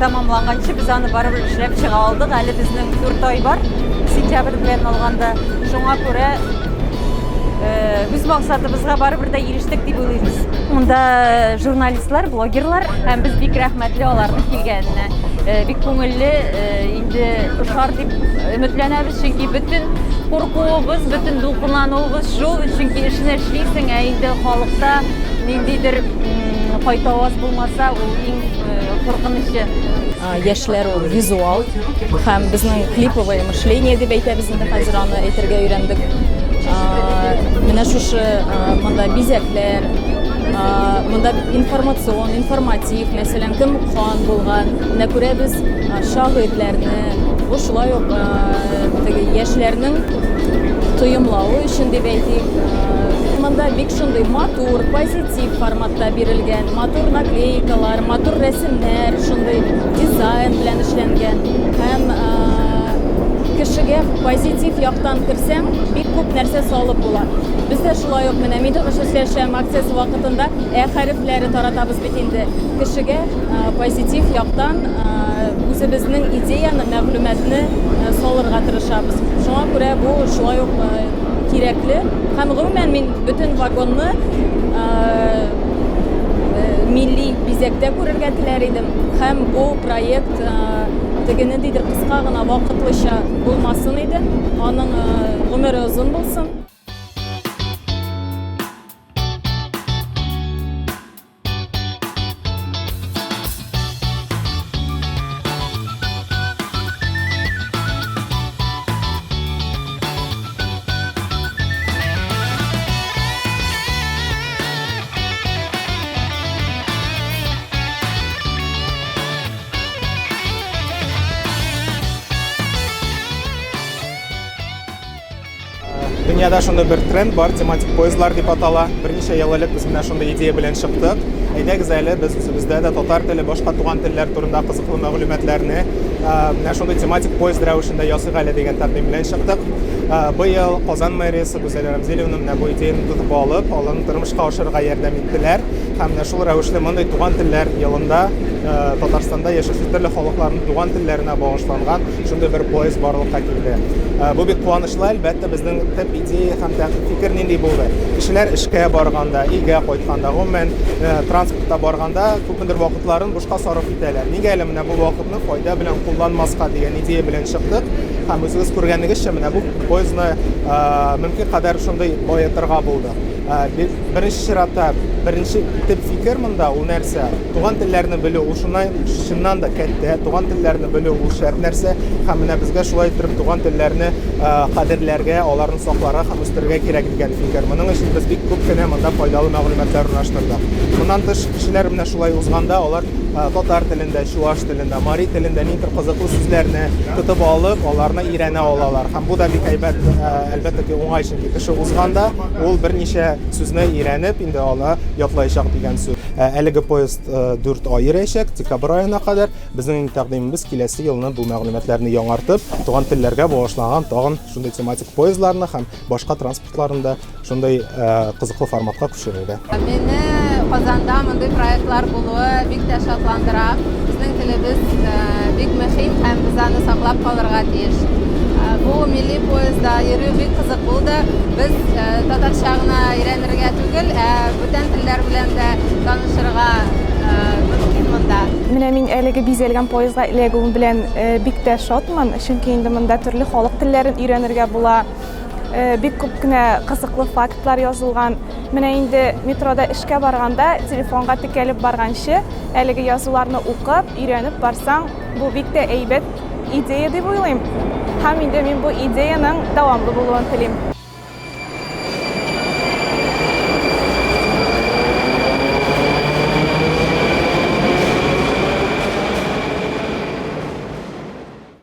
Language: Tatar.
тәмамланганчы без аны барыбер эшләп чыга алдык. Әле безнең 4 ай бар, сентябрь белән алганда. Шуңа күрә үз максатыбызга барыбер дә ирештек дип уйлыйбыз. Монда журналистлар, блогерлар һәм без бик рәхмәтле аларның килгәненә. Бик күңелле инде ошар дип өметләнәбез, чөнки бөтен куркуыбыз, бөтен дулкынлануыбыз шул, чөнки эшне эшлисең, ә инде халыкта ниндидер кайтаваз булмаса, ул иң куркынычы. Яшьләр ул визуал һәм безнең клиповое мышление дип әйтәбез инде хәзер аны әйтергә өйрәндек. Менә шушы монда бизәкләр, монда бит информацион, информатив, мәсәлән, кем хан булган, менә күрәбез шагыйрьләрне, бу шулай ук теге яшьләрнең тоемлавы өчен дип әйтик. Монда бик шундый матур, позитив форматта бирелгән, матур наклейкалар, матур рәсемнәр, шундый дизайн белән эшләнгән. Һәм кешегә позитив яктан керсәң, бик күп нәрсә салып була. Без дә шулай ук менә Мин татарча сөйләшәм акциясе вакытында ә хәрефләре таратабыз бит инде. Кешегә позитив яктан үзебезнең идеяны, мәгълүматны салырга тырышабыз. Шуңа күрә бу шулай ук кирәкле. Һәм гомумән мин бөтен вагонны милли бизәктә күрергә теләр идем. Һәм бу проект теге ниндидер кыска гына вакытлыча булмасын иде. Аның гомере озын булсын. Дөньяда шундый бер тренд бар, тематик поездлар дип атала. Берничә ел элек без менә шундый идея белән чыктык. Әйдәгез әле без үзебездә дә татар теле, башка туган телләр турында кызыклы мәгълүматларны менә шундый тематик поезд рәвешендә ясыйк әле дигән тәкъдим белән чыктык. Быел Казан мэриясе Гүзәл Рәмзилевна менә бу идеяне тотып алып, аларны тормышка ашырырга ярдәм иттеләр. Һәм менә шул рәвешле мондый туган телләр елында Татарстанда яшәүче төрле халыкларның туган телләренә багышланган шундый бер поезд барлыкка килде. Бу бик куанычлы, әлбәттә, безнең төп идея һәм фикер нинди булды? Кешеләр эшкә барганда, өйгә кайтканда, гомумән, транспортта барганда күпмедер вакытларын бушка сарыф итәләр. Нигә әле менә бу вакытны файда белән кулланмаска дигән идея белән чыктык. Һәм үзегез күргәнегезчә, менә бу поездны мөмкин кадәр шундый баетырга булдык. Беренче чиратта, беренче төп фикер монда ул нәрсә? Туган телләрне белү ул шуннан чыннан да кәттә, туган телләрне белү ул шәп нәрсә. Һәм менә безгә шулай иттереп туган телләрне кадерләргә, аларны сакларга һәм үстерергә кирәк дигән фикер. Моның өчен без бик күп кенә монда файдалы мәгълүматлар урнаштырдык. Моннан тыш, кешеләр менә шулай узганда алар татар телендә, чуаш телендә, мари телендә ниндидер кызыклы сүзләрне тотып алып, аларны өйрәнә алалар. Һәм бу да бик әйбәт, әлбәттә ки, уңай, чөнки кеше узганда ул берничә сүзне өйрәнеп, инде аны ятлаячак дигән сүз. Әлеге поезд 4 ай йөрәчәк, декабрь аена кадәр. Безнең тәкъдимебез киләсе елны бу мәгълүматларны яңартып, туган телләргә багышланган тагын шундый тематик поездларны һәм башка транспортларны да шундый кызыклы форматка күчерергә. Мине Казанда мондый проектлар булуы бик тә шатландыра. Безнең телебез бик мөһим һәм без аны саклап калырга тиеш. Бу милли поездда йөрү бик кызык булды. Без татарча гына өйрәнергә түгел, ә бүтән телләр белән дә танышырга мөмкин монда. Менә мин әлеге бизәлгән поездга эләгүем белән бик тә шатмын, чөнки инде монда төрле халык телләрен өйрәнергә була. Бик күп кенә кызыклы фактлар язылган. Менә инде метрода эшкә барганда телефонга текәлеп барганчы, әлеге язуларны укып, өйрәнеп барсаң, бу бик тә әйбәт идея дип уйлыйм. Һәм инде мин бу идеянең дәвамлы булуын телим.